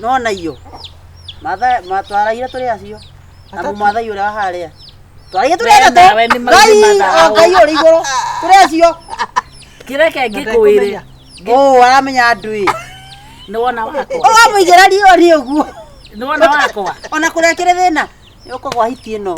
Nona iyo. Matha matwaraire tũrĩ acio. Na Atatũ. mũmathai ũrĩa wa harĩa. Twaraire tũrĩ We atatũ. nawe nĩ Ngai, maũndũ mathaũ. o Ngai ũrĩ igũrũ. Tũrĩ acio. Kĩreke ngĩkwĩre. Ũ aramenya andũ ĩ. Nĩ wona wakwa. Ũramũigĩra riũa rĩ ũguo. Nĩ wona wakwa. Ona kũrĩa kĩrĩ thĩna. Nĩ ũkũgwa hiti ĩno.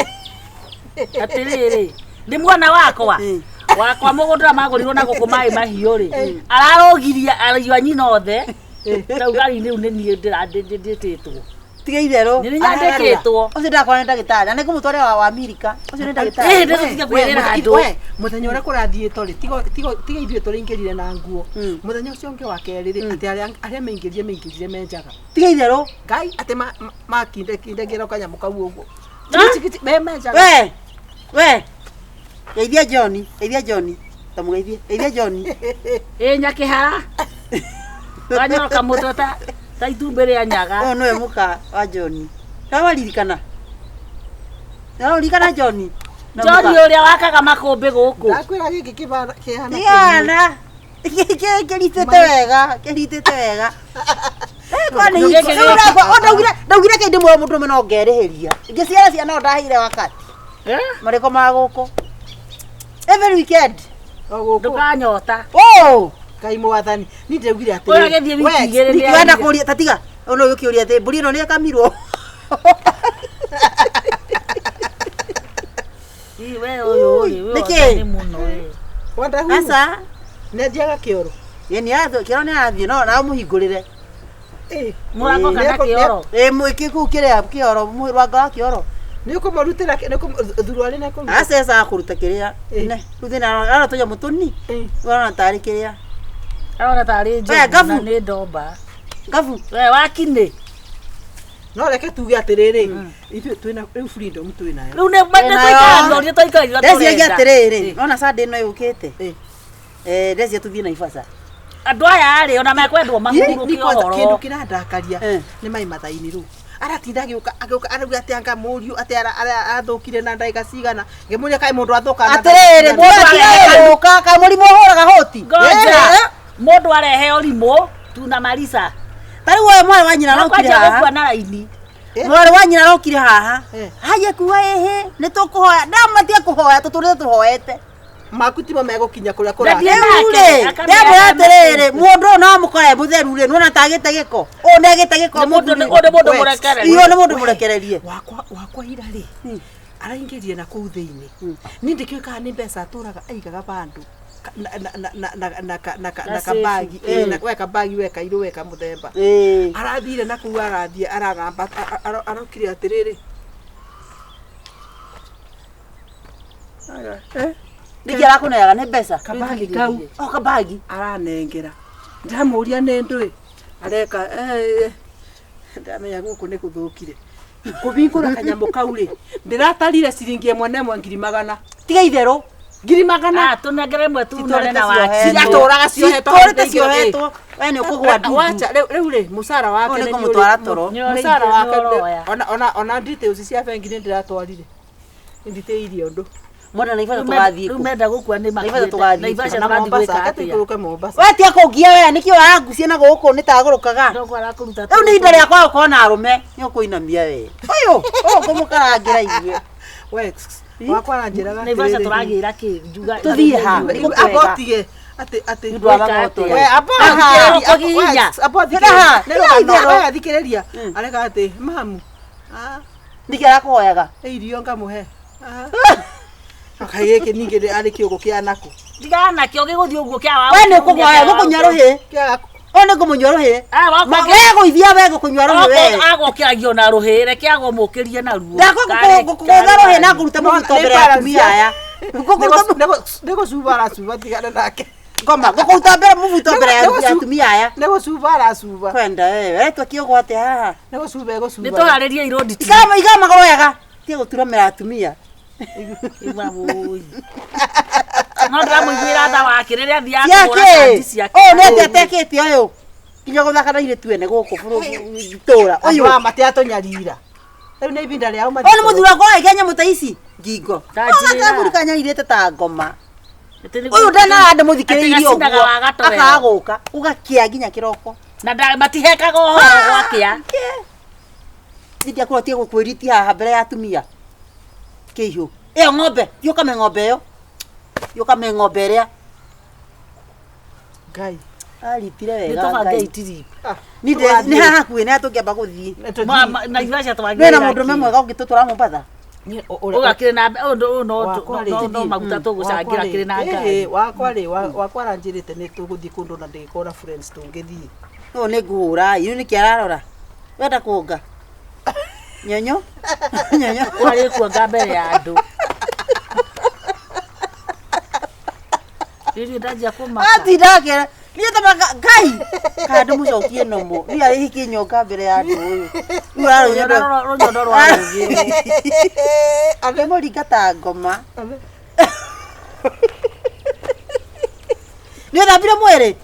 Atĩrĩrĩ, nĩ mwana wakwa. Mm. Wakwa mũgũnda ũrĩa magũrirwo na gũkũ maĩ mahiũ rĩ. Ararũgirie ariũ a nyina othe. Rĩu gari rĩu nĩ niĩ ndĩtĩtwo. Tiga itherũ. Nĩ nyandĩkĩtwo. Ũcio ndakora nĩ ndagĩtarĩ. Na nĩngũmũtwarĩra wa Amerika. Ũcio nĩ Ĩĩ, ndagĩtarĩ. nĩ tũtige kwĩrĩra andũ. We, mũthenya ũrĩa kũrathiĩtwo rĩ tiga ithuĩ tũraingĩrire na nguo Mm. mũthenya ũcio ũngĩ wa kerĩ rĩ atĩ arĩa arĩa maingĩrire maingĩrire menjaga Tiga itherũ. ngai atĩ makindekindekĩra kanyamũ kau ũguo Ah? Tigiti- me menjaga We. We. Geithia John. Geithia John. Tamũgeithie. Geithia John. Ĩ nyakĩhara. Wanyoroka mũtwe ta ta itumbĩ rĩa nyaga. Ũyũ nĩwe mũka wa John. Ndawaririkana. Ndawaririkana John. Na John mũka. ũrĩa wakaga makũmbĩ gũkũ. ndakwĩra gĩkĩ kĩhana kĩhiũ. Tigana. Kĩritĩte wega, kĩritĩte wega. Eh, kwa nĩ Gĩkĩ hiko. gĩkĩ. O ndaugire, ndaugire kĩndĩ muoyo mũndũrũme no ngerĩhĩria. Ingĩciara ciana no ndaheire wakati. Eh? Marĩko ma gũkũ. Every weekend. O gũkũ Ndũkanyota. Oh! ngai mwathani ni ndĩraugire Ũyũ agĩthiĩ wiki we, igĩrĩ nĩ Wenda arire. kũria tatiga. Ono ũkĩũria atĩ mbũri ĩno nĩ ĩkamirwo. Ĩ, we ũyũ rĩ, we Nĩkĩ? othe nĩ mũno ĩ. wanda hu Aca. nĩ athiaga kĩoro Ĩ nĩ athiĩ, kĩoro nĩ arathiĩ no na ũmũhingũrĩre. Ĩ, Mũrango Ĩ, kana nĩ- kĩoro. Ĩ mwĩkĩ kũu kĩrĩa kĩoro, rwanga wa kĩoro. nĩ ũkũmũrutĩra thuruarĩ nĩ kũruta Acecaga kũruta kĩrĩa. Ĩ. Ne, rĩu thĩna arona tũnyamũ tũni. Ĩ. Arona tarĩ kĩrĩa. Arona tarĩ We, njogu Ngabu. na nĩ ndomba. Ngabu. We wakinĩ. no reke tuge atĩrĩrĩ ithuĩ twĩna rĩu freedom twĩnayo Rĩu nĩ nĩ tũikaraga ũrĩa tũikarire Ndeciria tũrenda. atĩrĩrĩ, nona Sunday ĩno yũkĩte. Ĩ. Eh, ndeciria tũthiĩ Naivasha. Andũ aya rĩ ona mekwendwo Ni mahurũke kwanza kĩndũ ũhoro. kĩrandakaria Eh. nĩ mai mathaini rĩu aratinda agĩũka agĩũka arauga atĩ anga mũriũ atĩ arathũkire na ndagĩka cigana ngĩmũria kaĩ mũndũ athũkaga na ndagĩka Atĩrĩrĩ, cigana? mũndũ arehe gũka, kaĩ mũrimũ ũhũraga hũti. Ngoja. Eh, Mũndũ arehe ũrimũ tuna marisa. Ta rĩu ũyũ mwarĩ wa nyina arokire Makwanja haha. gũkua na raini. Eh. Mwarĩ wa nyina arokire haha. Eh. Haye kuga ĩhĩ, nĩ tũkũhoya. Ndamatia kũhoya, tũtũrĩte tũhoete. maku timo megũkinya kũrĩa Ndathiĩ kũrathiĩ Rĩu nake, rĩ, akamera ndamwĩra amake. atĩrĩrĩ, mũndũ ũyũ no amũkore e mũtheru rĩ, nĩwona ta agĩte gĩko. Ũyũ nĩ agĩte gĩko Nĩ mũndũ mũthuri. nĩ ũyũ nĩ mũndũ We, mũrekererie. Iyo nĩ mũndũ mũrekererie. wakwa wakwa ira rĩ araingĩrire na kũu thĩinĩ niĩ ndĩkĩũĩ kana nĩ mbeca atũraga aigaga bandũ Ka- na- na- na- na- na- na- na- na Na na kabagi safe. ĩ, na- we kabagi we kairũ we kamũthemba Ĩĩ. arathire na kũu arathiĩ aragamba arokire atĩrĩrĩ Nĩkĩ arakũneaga nĩ mbeca? kabagi kau O kabagi. aranengera ndamũria nĩ ndũĩ areka "Eh, eh." ndamenya gũkũ nĩ gũthũkire kũbingũra kanyamũ kau rĩ ndĩratarire ciringi ĩmwe na ĩmwe 100,000 Tiga itherũ. 100,000 Ah, tũnengere ĩmwe tunane na Citũrĩte wakinĩ. Ciratũraga ciohetwo Citũrĩte ciohetwo. We nĩ ũkũgwa ndundu. wacha rĩu rĩu rĩ mũcara wake Ũyũ nĩ nĩ kũmũtwara ũrĩ- toro. mũcara wake Nĩ ũroya. ona ona ona details cia bengi nĩ ndĩratwarire nditĩirie ũndũ Mwena Naivasha tũgathiĩ Rĩu kũ? menda gũkua nĩ Naivasha makuĩte. tũgathiĩ Naivasha na tũgathiĩ Mombasa gwĩka reke atĩa? tũikũrũke Mombasa We tia kũngia we nĩkĩ ũrangucia na gũkũ nĩ tagũrũkaga. Ndogo arakũruta Rĩu nĩ ihinda rĩa kwaga gũkorwo na arũme nĩ ũkũinamia we. Ũyũ ũyũ kũmũkarangĩra ithuĩ. we wakwa aranjĩraga Naivasha tũragĩra kĩ? Njuga. Tũthiĩ ha? Nĩ amba kwega. ũtige atĩ atĩ Nĩ ũndũ wa magoto we amba Aha. ũthikĩrĩria, Kũgiginya. we, amba ũthikĩrĩria. Aha. Nĩ rũgano, Itherũ. we athikĩrĩria areka atĩ mamu ah, Nĩkĩ arakũhoyaga? ĩ irio ngamũhe Ah. Kaĩ gĩkĩ ningĩ nĩ- arĩ kĩũgũ kĩa nakũ Tigana nakĩo gĩgũthiĩ ũguo kĩa wa. We nĩ ũkũhoya gũkũnyua rũhĩ. Kĩa Ũyũ nĩ kũmũnyua rũhĩ. Ah, wakwa Ma- We gũithia we gũkũnyua rũhĩ we. agokĩragio na rũhĩ reke agomũkĩrie naruo. Ndakũgũtha rũhĩ na ngũrute mũbuto mbere ya atumia aya. Ngũkũruta nĩ gũcuba aracuba tigana nake ngoma ngũkũruta mbere mũbuto mbere ya atumia aya. nĩ gũcuba aracuba Kwenda wewe, wetua kĩũgũ atĩa haha? nĩ gũcuba Nĩ egũcuba tũharĩrie irondi tu. Ikara ikara magũrũ wega. Tiga gũturamĩra atumia. Igua wũi. No ndĩramũiguĩra tha wake rĩrĩa athiaga kũgũra Ciake. kandi ciake. Ũyũ nĩ atĩa atekĩte ũyũ? Nginya gũthaka na airĩtu ene gũkũ bũrũri itũra. ũyũ Ũyũ. aya matiatũnyarira rĩu nĩ ibinda rĩao Ũyũ nĩ mũthuri wakwa waikia nyamũ ta ici ngingo. Ndanjĩra. Kaburi kanyarirĩte ta ngoma. Atĩ nĩ- Ũyũ ndanaranda mũthikĩrĩirie Atĩ gacinaga ũguo. wa gatowero. Akaga gũka. Ũgakĩa nginya kĩroko. Na matihekaga ũhoro gwakĩa. Ndiakorwo tie gũkwĩritia haha mbere ya atumia. Kĩihũ. Ĩyo ng'ombe, thiĩ ũkame ng'ombe ĩyo. Thiĩ ũkame ng'ombe ĩrĩa. Ngai. Aritire Nĩ wega tũbange Ngai. itirip. Ni nĩ haha hakuhĩ nĩ tũngĩamba gũthiĩ. Na Naivasha Wĩna twagĩrĩra mũndũrũme mwega ũngĩtũtwara Mombatha? Ũgakĩrĩ na ũndũ no Wakwa rĩ, no maguta tũgũcangĩra kĩrĩ na ngari. Wakwa rĩ, wakwa aranjĩrĩte nĩ tũgũthiĩ kũndũ na ndĩgĩkorwo friends tũngĩthiĩ. Ũyũ nĩ ngũhũra ĩ, nĩkĩ ararora? Wenda kũnga? Nyonyo? Nyonyo? Ũrarĩ kuonga mbere ya andũ. Rĩrĩ ndanjia kũmaka. Atinda akĩra niĩ tamaga Ngai kana ndĩmũcokie nomo niĩ arĩ hikie nyonga mbere ya andũ ũyũ. Rĩu ararũnyondo Rũnyondo rwa rũgĩrwo. Ndĩmũringa ta ngoma. Nĩ ũthambire mwĩrĩ?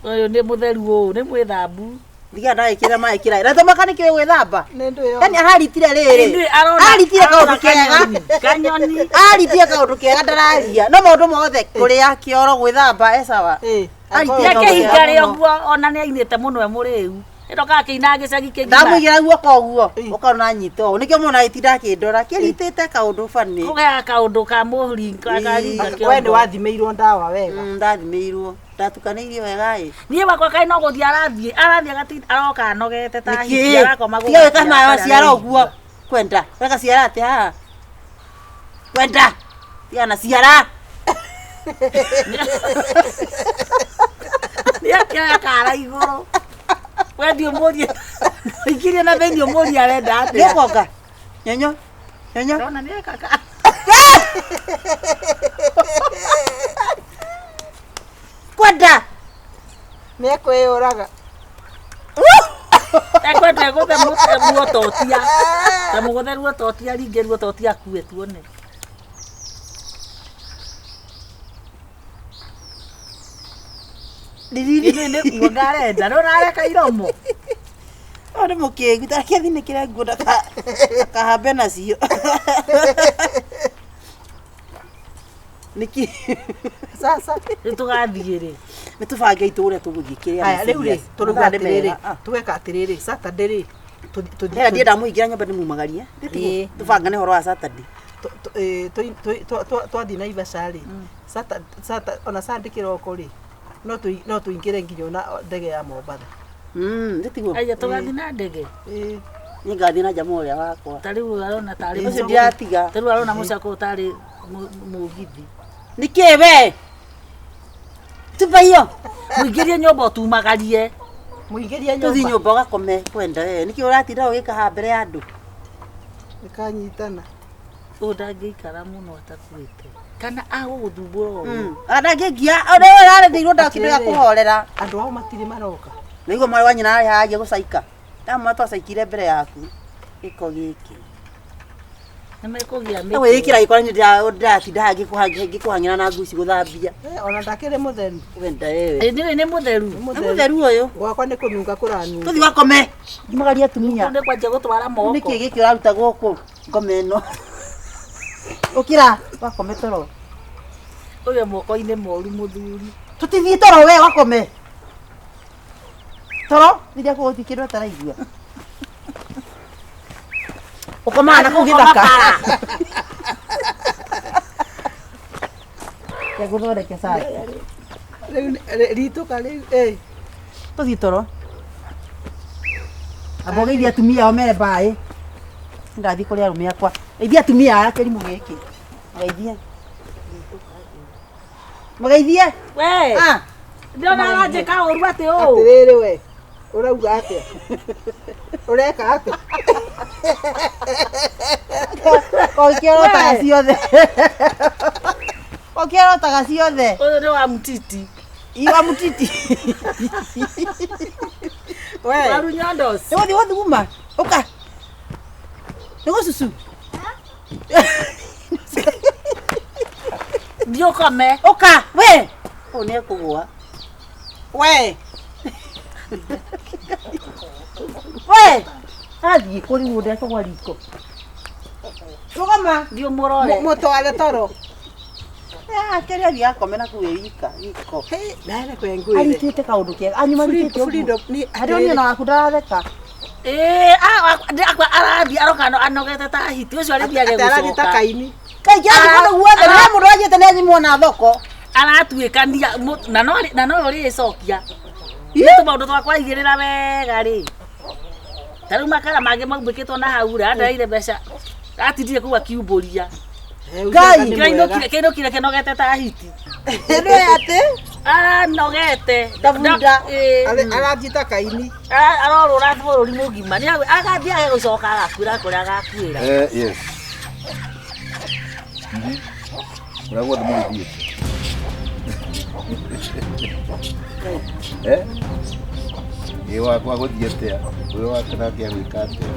Ũyũ nĩ mũtheru ũũ, nĩ mwĩthambu. Ndiga ndagĩkĩra maĩ kĩraĩ. Na tamaga nĩkĩo gwĩthamba? Nĩ ndũ ĩyo. Yaani aharitire rĩrĩ. Ithuĩ arona Aritire arona kaũndũ kega. kanyoni. Aritire kaũndũ kega ndararia. No maũndũ mothe kũrĩa kĩoro gwĩthamba e sawa. Ĩ, Aritire Nĩ kaũndũ kega kĩhinga rĩa mũno. ũguo ona nĩ ainĩte mũno e mũrĩu. Ĩno gakĩina gĩcagi kĩgima. Ndamũigĩra guoko ũguo Ĩ. ũkona nyita ũũ nĩkĩo mona gĩtinda akĩndora kĩritĩte kaũndũ bani. Kũgea kaũndũ ka mũringa karinga We nĩ kĩongo. wathimĩirwo ndawa wega. Ndathimĩirwo ndatukanĩirio wega ĩ. Niĩ wakwa kaĩ no gũthiĩ arathiĩ arathiĩ agatinda aroka anogete ta hiki Nĩkĩ? arakoma Tiga gwĩka gũgakia maĩ atarĩ waciara araigua. ũguo kwenda weka ciara atĩ haha kwenda tiga na ciara Nĩ akĩoya kara igũrũ. We thiĩ ũmũrie ũikirie na thĩinĩ ũmũrie arenda nĩ atĩa. ũkonga nyonyo nyonyo Ndona nĩ eka ka. kwenda Nĩ ekwĩyũraga. Ekwenda egũthe ruototia. Ta mũgũthe ruototia ringĩ ruototia akue tuone. Ndiriri. Ithuĩ nĩ kuonga arenda nĩ ũrareka iromo. Ũyũ nĩ mũkĩgu tareke thinĩkĩre nguo ndakahambe nacio nĩkĩ Sasa. Rĩu tũgathiĩ rĩ. nĩ tũbange itũ ũrĩa tũgũthiĩ kĩrĩa Aya, rĩu rĩ, tũrauga Mathaa nĩ atĩrĩrĩ, mega. Ah. tũgeka atĩrĩrĩ, Saturday rĩ, tũthi- Hera ndienda mũingĩra nyũmba ndĩmumagarie Ĩĩ. tũbangane ũhoro wa Saturday twathiĩ Naivasha rĩ, ona Sunday kĩroko rĩ, no tũingĩre nginya ona ndege ya Mombatha. Nĩtiguo Aya tũgathiĩ na ndege. Ĩ, niĩ ngathiĩ na jamaa ũrĩa wakwa Ta rĩu arona tarĩ ũcio mũcakũ. ndiratiga Ta rĩu arona mũcakũ tarĩ mũgithi. nĩkĩ we tuba iyo Mũingĩrie nyũmba ũtumagarie. Mũingĩrie tũthiĩ nyũmba. nyũmba ũgakome kwenda we nĩkĩ ũratinda ũgĩka haha mbere ya andũ Nĩkanyitana. Ũyũ ndangĩikara mũno atakuĩte. Kana agũgũthumbũra ũguo. ndangĩngia ũrĩa ũrarĩthĩirwo ndakĩndũ gĩa Atĩrĩrĩ. kũhorera Andũ ao matirĩ maroka. nĩguo mwarĩ wa nyina arĩ haha gũcaika ndamwa twacaikire mbere yaku gĩko gĩkĩ Nĩ mekũgĩa wĩkĩra gĩko nĩ ndĩratinda haha ngĩkũhang'ĩra na nguci gũthambia Eh, ona ndakĩrĩ mũtheru. wenda wewe Ĩ nĩwe nĩ mũtheru. Nĩ nĩ mũtheru. mũtheru ũyũ Gwakwa nĩ kũnunga kũranunga. tũthiĩ wakome ngimagaria atumia Nĩ kwanjia gũtwara moko. nĩkĩ gĩkĩ ũraruta gũkũ ngome ĩno ũkĩra wakome toro Ũyũ e moko-inĩ moru mũthuri. tũtithiĩ toro we wakome toro rĩrĩa kũgũthi kĩndũ ataraigua ũkomaga na kũu gĩthaka ngũthondeke cai Rĩu ritũka rĩu, ĩ. tũthiĩ toro amba ũgeithie atumia ao mere mbaĩ ndathiĩ kũrĩ arũme akwa geithia atumia aya kĩrimũ gĩkĩ geithie mũgeithie We, Ah, ndĩrona aranjĩka ũru atĩ ũũ. Atĩrĩrĩ we, ũrauga atĩa? Ũreka atĩa? ũkĩorotaga ciothe ũkĩorotaga ciothe Ũyũ nĩ wa mtiti. iwa mũtiti We, Waru nyondos. nĩgũthiĩ gũthuguma ũka nĩgũcucu Thiĩ ũkome. ũka we ũyũ nĩ ekũgũa we. we athiĩ kũrigwo ndekũgwa riko rũgama Thiĩ ũmũrore. Mũtware toro. Akĩrĩa athiĩ akomera kũu ĩ wika iko. Naere kwengwire. Aritĩte kaũndũ kega. Anyuma arutĩte ũguo. Freedom ni Harĩa niĩ ona waku ndaratheka. Ĩĩ, akwa arathiĩ aroka anogete ta hiti ũcio arĩthiage Atĩ arathiĩ ta gũcoka. kaini. Kaingĩ athiĩ kũndũ guothe nĩ mũndũ anjĩte nĩ anyimwo na thoko. Aratuĩkania na no ũrĩcokia. Nĩ tũmaũndũ twakwa aigĩrĩra wega rĩ. Ta rĩu makara mangĩ maumbĩkĩtwo na hau rĩ, andereire mbeca. Atindire kũu akiumbũria. Ngai. Kĩinũkire kĩnogete ta hiti. Nĩ atĩ Aranogete. Ta bunda. Ĩĩ. Arathiĩ ta kaini. Arorũra bũrũri mũgima. Nĩ agathiĩ age gũcoka agakuĩra kũrĩa agakuĩra. Yes. Kũrĩa guothe mũgĩthiĩte. Eh? Ĩ wakwa gũthiĩ atĩa? Ũyũ wake nake agwĩka atĩa?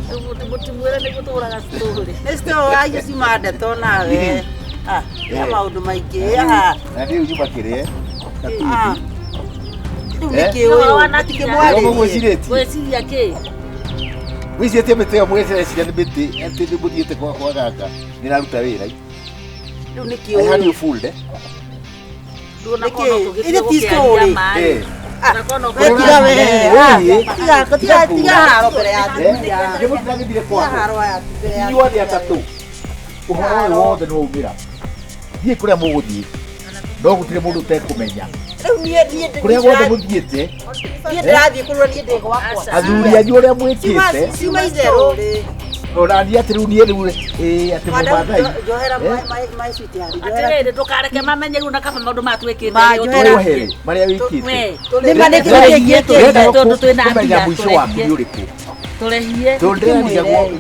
Mũtimwĩre nĩ gũtũraga story. Nĩ story acio ciuma ndeto nawe. Ah, ya maũndũ maingĩ. Ah, Na niĩ nyuma kĩrĩe. ah. Rĩu Eh? nĩ kĩ Ũhoro ũyũ? wa nakinya. Ũguo mũgwĩcirĩtie? Gwĩciria kĩ? Mwĩcirĩtie mĩtĩ ĩyo mũgĩciria nĩ mĩtĩ atĩ nĩ mũthiĩte kwa gaka nĩ ĩraruta wĩra. Rĩu nĩ kĩ I had ũyũ? you fooled, eh? Tuona Nĩkĩ? kono Ithe tũgĩthiĩ ti gũkĩaria story. maĩ. Eh. Ona kono We tiga we. Eh. Tiga tiga tiga haro mbere ya Eh? atumia. Nĩ mũtiragĩthire Tiga kwako. haro ya mbere ya Inyuothe atatũ ũhoro ũyũ wothe nĩ waumĩra thiĩ kũrĩa mũgũthiĩ no gũtirĩ mũndũ ũtekũmenya Rĩu niĩ niĩ kũrĩa guothe mũthiĩte niĩ ndĩrathiĩ kũrũra niĩ ndĩ gwakwa. Aca. athuri anyu ũrĩa mwĩkĩte Ciuma itherũ. ona niĩ atĩ rĩu niĩ rĩu ĩ atĩ mũmathai Njohera Eh? my sweetheart. Njohera. Atĩrĩrĩ ndũkareke mamenye rĩu na kaba maũndũ maya twĩkĩte Ma, rĩ, njohera. wohere marĩa wĩkĩte We, Nĩ ma nĩ kĩndũ Ndĩrenda kĩngĩ Tondũ twĩna kũmenya mbia, mũico waku tũrehie. nĩ ũrĩkũ tũrehie tondũ ndĩrarigagwo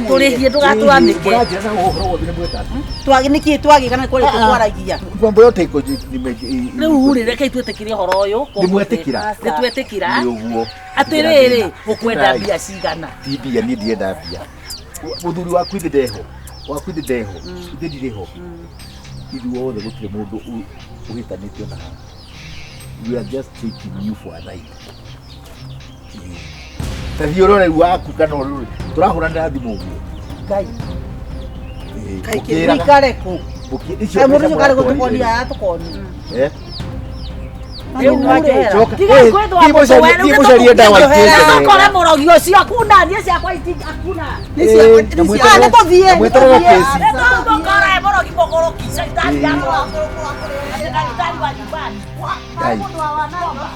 tũrĩhie ndũgatwamĩke mũranjĩra na ũhoro wothe nĩ mweka Twagi nĩkĩ twagi kana kũrĩ twaragia. mambo yote iko rĩu rĩ rekei twĩtĩkĩre ũhoro ũyũ Nĩ mwetĩkĩra? nĩ twetĩkĩra nĩ ũguo atĩrĩrĩ ũkwenda mbia cigana ti mbia niĩ ndirenda mbia mũthuri waku ithe ndeho waku ithe ndeho ithe ndirĩ ho ithuothe gũtirĩ mũndũ ũhĩtanĩtio na haha. We are just taking you for a ride. Ta thiĩ ũrore waku kana ũrore tũrahũranĩra thimũ ũguo. Ngai. Ĩĩ, Kaingĩ mũkĩraga- Wikare kũ? icio Kaĩ mũndũ mbeca ũcio karĩ mũratwarire. gũtũkonia aratũkonia. Eh? Rĩu rĩ, Coka. tiga Eh, kwĩthwa thiĩ mũcarie- mũtwe, rĩu thiĩ mũcarie ndawa Njohera. itĩte Nĩtũkore wega. mũrogi ũcio akuna niĩ ciakwa akuna Ĩĩ, na Ah, mweterere- nĩ tũthiĩ, na mweterere nĩ tũthiĩ. kesi. Nĩtũkore mũrogi mũgũrũki caitani ya ndagĩtarĩ wa nyumbani Ngai. Mũndũ wa wanamba.